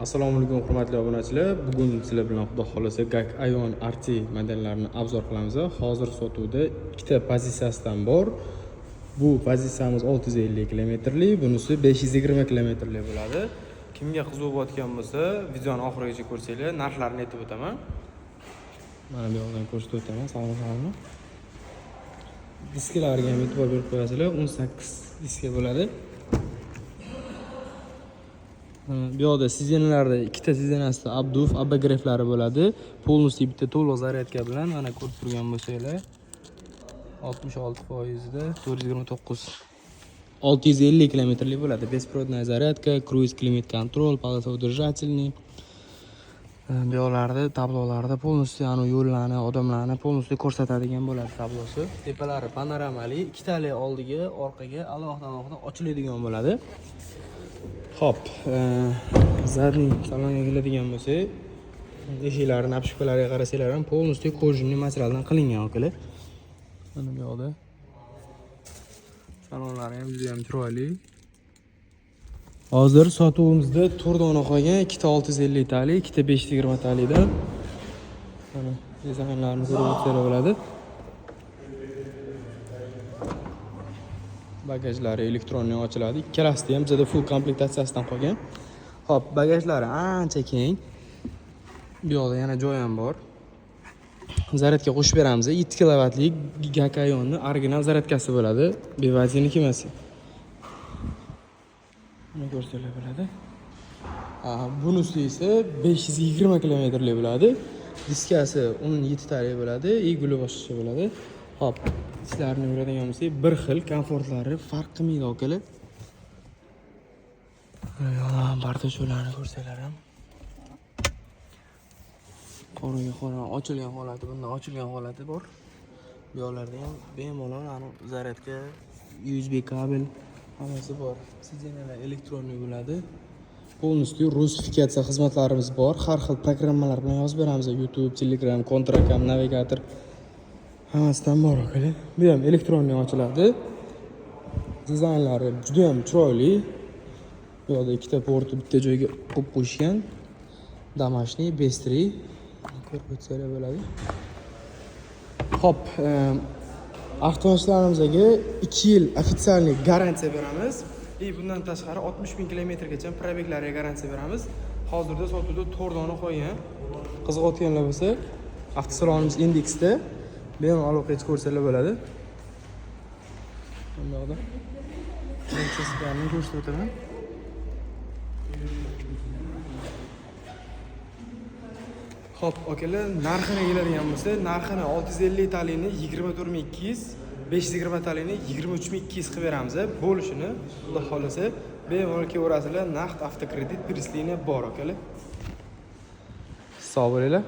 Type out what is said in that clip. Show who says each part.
Speaker 1: Assalomu alaykum, hurmatli obunachilar. Bugun sizlar bilan, xudo xohlasa, GAC Aion RT modellarini обзор qilamiz. Hozir sotuvda ikkita pozitsiyasidan bor. Bu pozitsiyamiz 650 kilometrli, bunisi 520 kilometrli bo'ladi. Kimga qiziq bo'layotgan bo'lsa, videoni oxirigacha ko'rsanglar, narxlarini aytib o'taman. Mana bu yoqdan ko'rsatib o'taman, salon. Diskalarga ham e'tibor berib qo'yasizlar, 18 diska bo'ladi. Bu yoqda сиденье larda, ikkita сиденье sida обдув, обогрев lari bo'ladi. Полностью bitta to'liq zaryadka bilan, mana, ko'rib turgan bo'lsanglar, 66 da 429, 650 kilometrli bo'ladi. Беспроводная зарядка, круиз, климат контроль, полосоудержательный. Bu yoqlarda tablolarda полностью anu yo'llarni, odamlarni полностью ko'rsatadigan bo'ladi tablosi. Tepalari panoramali, ikkitali oldiga, orqaga alohida alohida ochiladigan bo'ladi. Xo'p, задний salonga keladigan bo'lsak, eshiklarini, обшивка lariga qarasanglar ham, полностью кожаный materialdan qilingan, akalar. Mana bu yoqda salonlari ham juda ham chiroyli. Hozir sotuvimizda 4 dona qolgan, ikkita 650 tali, ikkita 520 talidan. Mana, dizaynlarini ko'rib o'tsanglar bo'ladi. Bagajlari электронный ochiladi. Ikkalasida ham bizada full komplektatsiyasidan qolgan. Xo'p, bagajlari ancha keng. Bu yoqda yana joy ham bor. Zaryadka qo'shib beramiz. 7 kilovatlik GAC Aionni original zaryadkasi bo'ladi. BYDniki emas. Buni ko'rsanglar bo'ladi. Bunisi esa 520 kilometrli bo'ladi. Diskasi 17 tali bo'ladi, и guli boshqacha bo'ladi. Xo'p, ichlarini ko'radigan bo'lsak, bir xil, komfortlari farq qilmaydi, akalar. Yo'q, бардачок larni ko'rsanglar ham. Qoraga qora ochilgan holati, bundan ochilgan holati bor. Bu yoqlarda ham bemalol anu zaryadka, USB kabel, hammasi bor. Сиденья lar электронный bo'ladi. Полностью rusifikatsiya xizmatlarimiz bor. Har xil programmalar bilan yozib beramiz. YouTube, Telegram, Kontracam, navigator, hammasidan bor, akalar. Bu ham электронный ochiladi. Dizaynlari juda ham chiroyli. Bu yoqda ikkita porti bitta joyga qo'yib qo'yishgan. Домашний, быстрый. Ko'rib o'tsanglar bo'ladi. Xo'p, avtomashinalarimizga 2 yil официальный garantiya beramiz. И bundan tashqari 60 ming kilometrgacha пробег lariga garantiya beramiz. Hozirda sotuvda 4 dona qolgan. Qiziqayotganlar bo'lsa, avtosalonimiz Indeksda bemalol aloqaga chiqib ko'rsanglar bo'ladi. Bunda yoqda chiziqlarni ko'rsatib o'taman. Xo'p, akalar, narxini keladigan bo'lsa, narxini 650 talini 24 200, 520 talini 23 200 qilib beramiz. Bo'lishini, xudo xohlasa, bemalol kelaverasizlar. Naqd, avtokredit, пересление bor, akalar. Sog' bo'linglar.